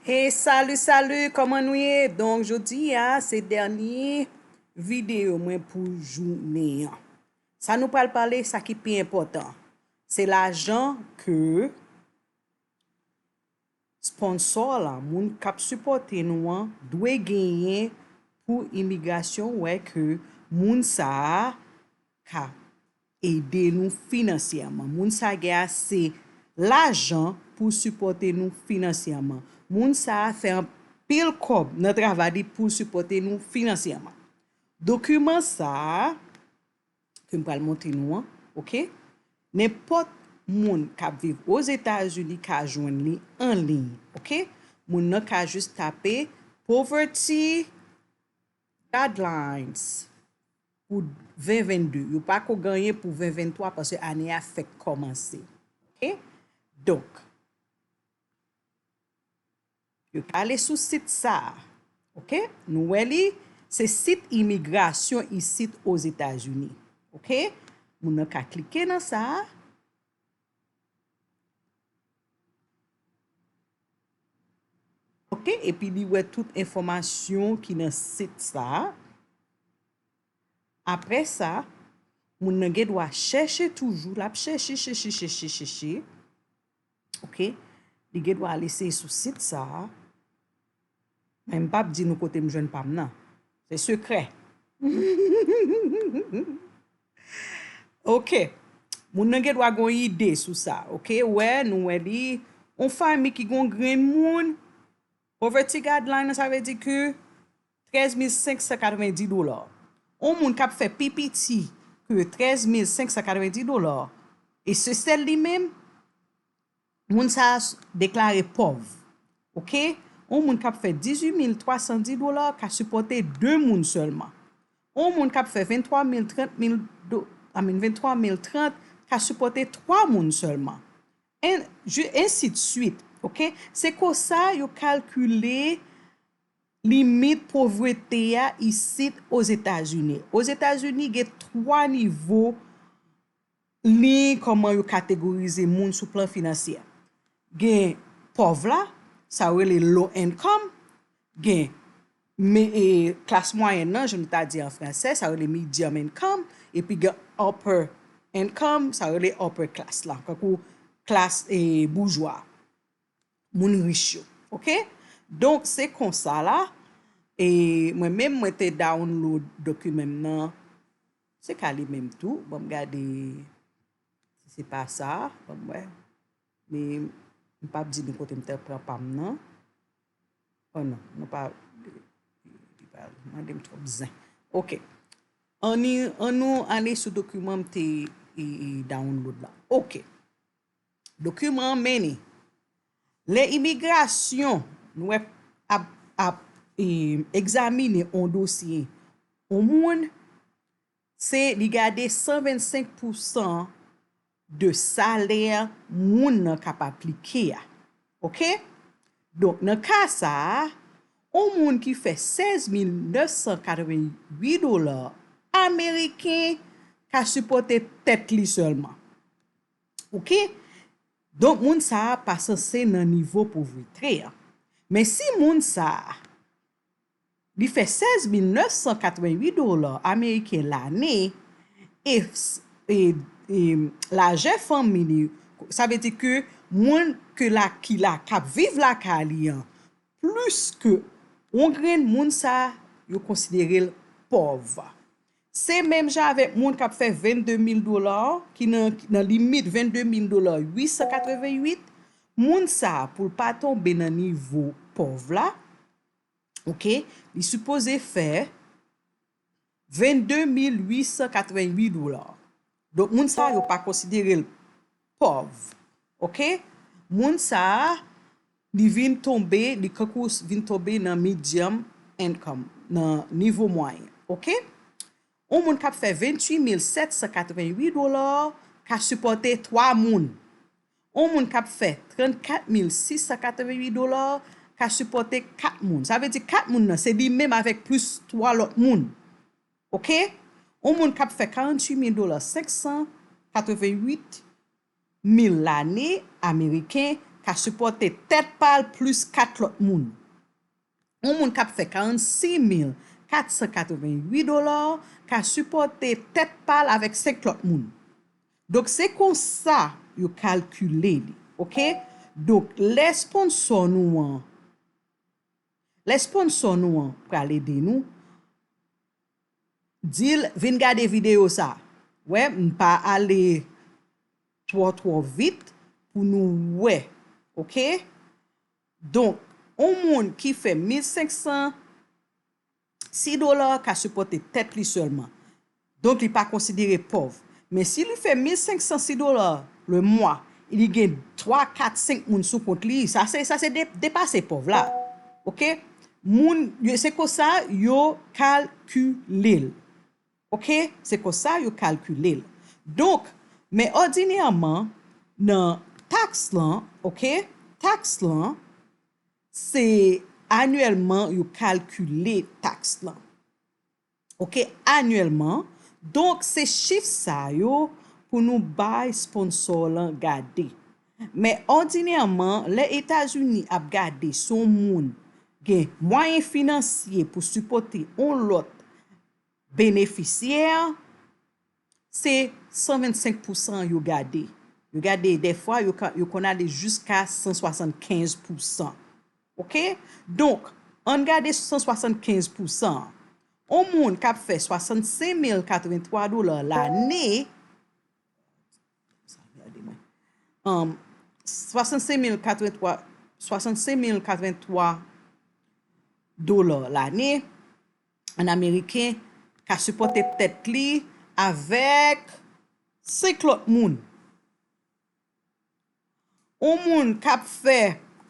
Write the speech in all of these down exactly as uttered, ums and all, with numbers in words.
Hey, salut, salut, kòman nou ye? Donk, jodi a, se dènye videyo mwen pou jounen an. Sa nou pral pale, sa ki pi enpòtan, se lajan ke sponsò la, moun k ap sipòte nou an, dwe genyen pou imigrasyon, wè ke moun sa a ka ede nou finansyèman. Moun sa gen ase lajan pou sipòte nou finansyèman. Moun sa a fè anpil kòb nan travay li pou sipòte nou finansyèman. Dokiman sa a, ke m pral montre nou an, oke? Nenpòt moun k ap viv Ozetazini ka jwenn li an liy, oke? Moun nan ka jis tape Poverty Guidelines pou ven vennde. Yo pako genyen pou ven venntwa paske ane a fèk kòmanse. Oke? Donk, yo ka ale sou sit sa a. Oke? Nou wè li, se sit imigrasyon isit Ozetazini. Oke? Moun nan ka klike nan sa a. Oke? Epi li wè tout enfòmasyon ki nan sit sa a. Apre sa, moun nan gen dwa chèche toujou, l ap chèche, chèche, chèche, chèche. Oke? Li gen dwa al eseye sou sit sa a. Men m p ap di nou kote m jwenn pa m nan. Se sekrè. Oke. Moun nan gen dwa gen yon ide sou sa. Oke? Wè, nou wè li. Yon fanmi ki gen yon grenn moun. Poverty guideline, sa vle di ke trèz mil senk san katrevenndis dola. Yon moun k ap fè pi piti ke trèz mil senk san katrevenndis dola, e se sèl li menm, moun sa a s-, deklare pòv. Oke? Yon moun k ap fè dizuit mil twa san dis dola ka sipòte de moun sèlman. Yon moun k ap fè venntwa mil, trant mil do-, I mean, venntwa mil trant ka sipòte twa moun sèlman. En-, ju-, ensi de suit, oke? Se konsa yo kalkile limit povrete a isit Ozetazini. Ozetazini gen twa nivo liy kòman yo kategorize moun sou plan finansyè. Gen pòv la, sa yo rele low income, gen me-, e, klas mwayèn nan, jan nou ta di an fransè, sa yo rele medium income, epi gen upper income, sa yo rele upper class la, kankou klas, e, boujwa, moun rich yo. Oke? Donk, se konsa la, e mwen menm, mwen te download dokiman m nan, se ka li menm tou, ban m gade si se pa sa, ban m wè. Men, m p ap di nou kote m te pran pa m nan. Oh non, nou pa, li pa mande m twòp zen. Oke. Anni, annou ale sou dokiman m te, e, e, download la. Oke. Dokiman an mennen. Lè imigrasyon, nou wè, ap, ap, e, egzamine yon dosye yon moun, se li gade san vennsenk pousan de salè moun nan k ap aplike a. Oke? Donk, nan ka sa a, yon moun ki fè sèz mil nèf san katreventuit dola ameriken ka sipòte tèt li sèlman. Oke? Donk, moun sa a pa sanse nan nivo povrete a. Men si moun sa a, li fè sèz mil nèf san katreventuit dola ameriken lane, e, e, e lajè fanmi li, sa vle di ke moun ke la, ki la, k ap viv lakay li an, plis ke yon grenn moun sa, yo konsidere l pòv. Se menm jan avèk moun k ap fè vennde mil dola, ki nan, nan limit vennde mil dola uit san katreventuit, moun sa, pou l pa tonbe nan nivo pòv la, oke, li sipoze fè vennde mil uit san katreventuit dola. Donk, moun sa yo pa konsidere l pòv. Oke? Moun sa a, li vin tonbe, li kankou s-, vin tonbe nan medium income, nan nivo mwayen. Oke? Yon moun k ap fè venntuit mil sèt san katreventuit dola ka sipòte twa moun. Yon moun k ap fè trannkat mil sis san katreventuit dola ka sipòte kat moun. Sa vle di kat moun nan, se li menm avèk plis twa lòt moun. Oke? Yon moun k ap fè karanntuit mil dola, senk san katreventuit mil lane ameriken ka sipòte tèt pa l plis kat lòt moun. Yon moun k ap fè karannsis mil kat san katrevenwit dola ka sipòte tèt pa l avèk senk lòt moun. Donk, se konsa yo kalkile li, oke? Donk, lè sponsò nou an, lè sponsò nou an pral ede nou, di l, "Vin gade videyo sa." Wè, m pa ale twò, twò vit pou nou wè, oke? Donk, yon moun ki fè mil senk san sis dola ka sipòte tèt li sèlman. Donk, li pa konsidere pòv. Men si li fè mil senk san sis dola le mwa, li gen twa, kat, senk moun sou kont li, sa se, sa se de-, depase pòv la. Oke? Moun, yo, se konsa yo kalkile l. Oke? Se konsa yo kalkile l. Donk, men òdinèman, nan taks lan, oke? Taks lan, se anyèlman yo kalkile taks lan. Oke? Anyèlman. Donk, se chif sa yo pou nou bay sponsò lan gade. Men òdinèman, lè Etazini ap gade si yon moun gen mwayen finansye pou sipòte yon lòt benefisyè, se san vennsenk pousan yo gade. Yo gade, dèfwa, yo ka, yo konn ale jiska san swasannkenz pousan. Oke? Donk, ann gade san swasannkenz pousan an. Yon moun k ap fè swasannsenk mil katrevenntwa dola lane, um, swasannsenk mil katrevenntwa, swasannsenk mil katrevenntwa dola lane, an ameriken, ka sipòte tèt li avèk senk lòt moun. Yon moun k ap fè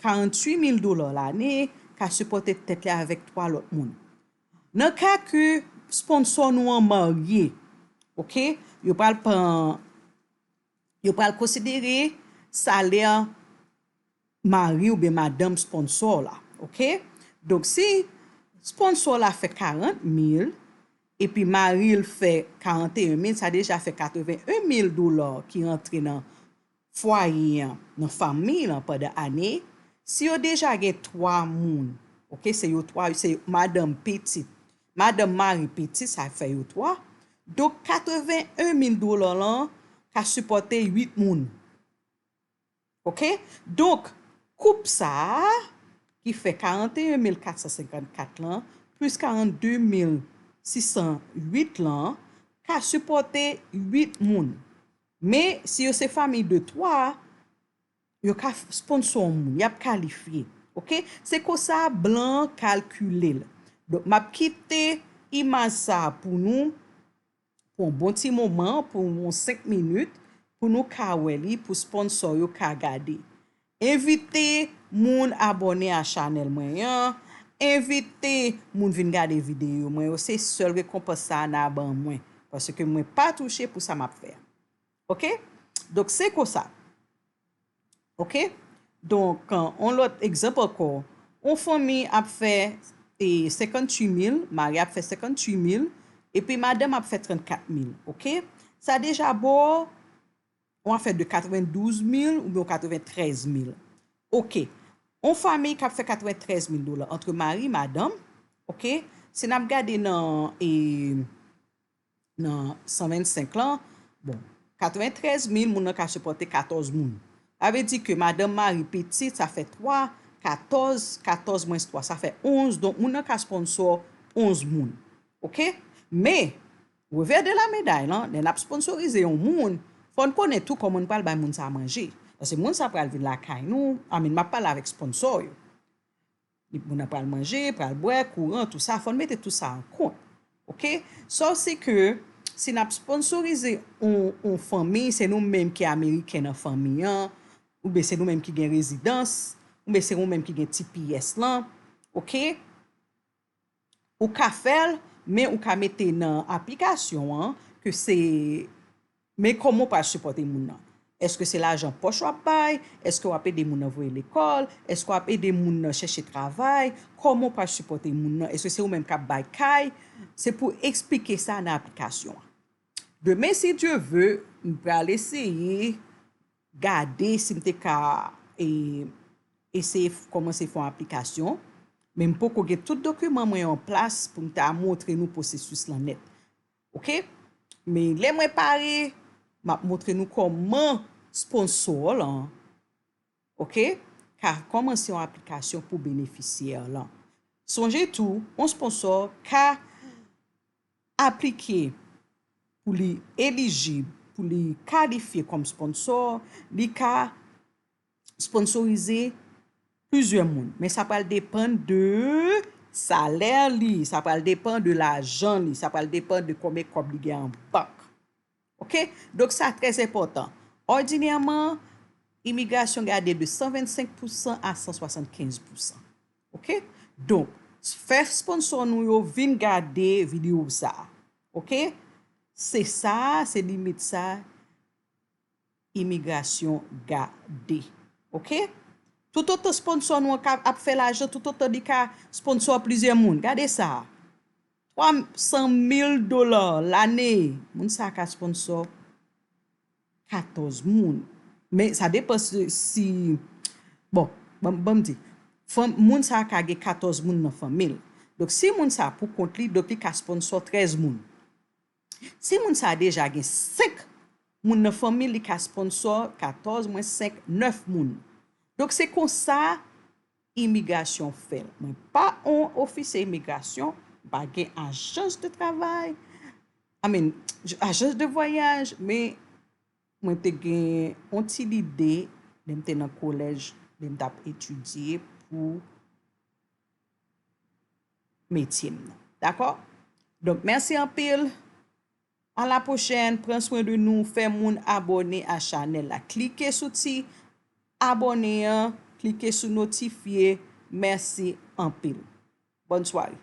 karanntuit mil dola lane ka sipòte tèt li avèk twa lòt moun. Nan ka ke sponsò nou an marye, oke, yo pral pran, yo pral konsidere salè mari oubyen madanm sponsò la, oke? Donk, si sponsò la fè karant mil, epi mari l fè karanteyen mil, sa deja fè katreven en mil dola ki rantre nan fwaye an, nan fanmi l an pandan ane. Si yo deja gen twa moun, oke, se yo twa, se madanm, pitit, madanm, mari, pitit, sa fè yo twa. Donk, katreven en mil dola lan ka sipòte uit moun. Oke? Donk, koup sa a, ki fè karanteyen mil kat san senkannkat lan, plis karannde mil sis san uit lan, ka sipòte uit moun. Men, si yo se fanmi de twa, yo ka sponsò yon moun, y ap kalifye. Oke? Se konsa blan an kalkile l. Donk, m ap kite imaj sa a pou nou, pou yon bon ti moman, pou yon senk minit, pou nou ka wè li, pou sponsò yo ka gade. Envite moun abòne a chanèl mwen an, envite moun vin gade videyo mwen yo, se sèl rekonpans sa a n a ban mwen, paske mwen pa touche pou sa m ap fè a. Oke? Donk, se konsa. Oke? Donk, yon lòt egzanp ankò. Yon fanmi ap fè, e, senkanntuit mil, mari ap fè senkanntuit mil, epi madanm ap fè trannkat mil. Oke? Sa deja ba w yon afè de katrevendouz mil oubyen katreventrèz mil. Oke. Yon fanmi k ap fè katreventrèz mil dola ant mari, madanm, oke? Si n ap gade nan, e, nan san vennsenk lan, bon, katreventrèz mil moun nan ka sipòte katòz moun. Sa vle di ke madanm, mari, pitit, sa fè twa, katòz, katòz mwens twa, sa fè onz. Donk, moun nan ka sponsò onz moun. Oke? Men, revè de la meday lan, lè n ap sponsorize yon moun, fò n konnen tou kòman n pral bay moun sa a manje. Paske moun sa a pral vin lakay nou, I mean, m ap pale avèk sponsò yo. Li, moun nan pral manje, pral bwè, kouran, tou sa, fò n mete tou sa an kont. Oke? Sa se ke si n ap sponsorize yon, yon fanmi, se nou menm ki ameriken nan fanmi an, oubyen se nou menm ki gen rezidans, oubyen se nou menm ki gen T P S lan, oke? Ou ka fè l, men ou ka mete nan aplikasyon an ke se Men kòman w pral sipòte moun nan? Èske se lajan pòch w ap bay? Èske w ap ede moun nan voye lekòl? Èske w ap ede moun nan chèche travay? Kòman w pral sipòte moun nan? Èske se ou menm k ap bay kay? Se pou eksplike sa nan aplikasyon an. Demen, si Dye ve, m pral eseye gade si m te ka, e eseye f- kòmanse fè yon aplikasyon, men m poko gen tout dokiman mwen an plas pou m ta montre nou pwosesis lan nèt. Oke? Men lè mwen pare, m ap montre nou kòman sponsò lan, oke, ka kòmanse yon aplikasyon pou benefisyè lan. Sonje tou, yon sponsò ka aplike pou li elijib, pou li kalifye kòm sponsò, li ka sponsorize plizyè moun. Men sa pral depann de salè li, sa pral depann de lajan li, sa pral depann de konbyen kòb li gen an bank. Oke? Donk sa trè enpòtan. Òdinèman, imigrasyon gade de san vennsenk pousan a san swasannkenz pousan. Oke? Donk, fè sponsò nou yo vin gade videyo sa. Oke? Se sa, se limit sa imigrasyon gade. Oke? Toutotan sponsò nou an ka ap fè lajan, toutotan li ka sponsò plizyè moun. Gade sa. Twa san mil dola lane, moun sa ka sponsò katòz moun. Men sa depann si, si bon, ban, ban m di, fanm, moun sa ka gen katòz moun nan fanmi l. Donk si moun sa pou kont li, donk li ka sponsò trèz moun. Si moun sa deja gen senk moun nan fanmi l, li ka sponsò katòz mwens senk, nèf moun. Donk se konsa imigrasyon fè l. Mwen pa yon ofisye imigrasyon, m pa gen ajans de travay, I mean, ajans de vwayaj, men mwen te gen yon ti lide lè m te nan kolèj, lè m t ap etidye pou metye m nan. Dakò? Donk, mèsi anpil. A la pwochèn, pran swen de nou, fè moun abòne a chanèl la. Klike sou ti abòne an, klike sou notifye. Mèsi anpil. Bòn sware.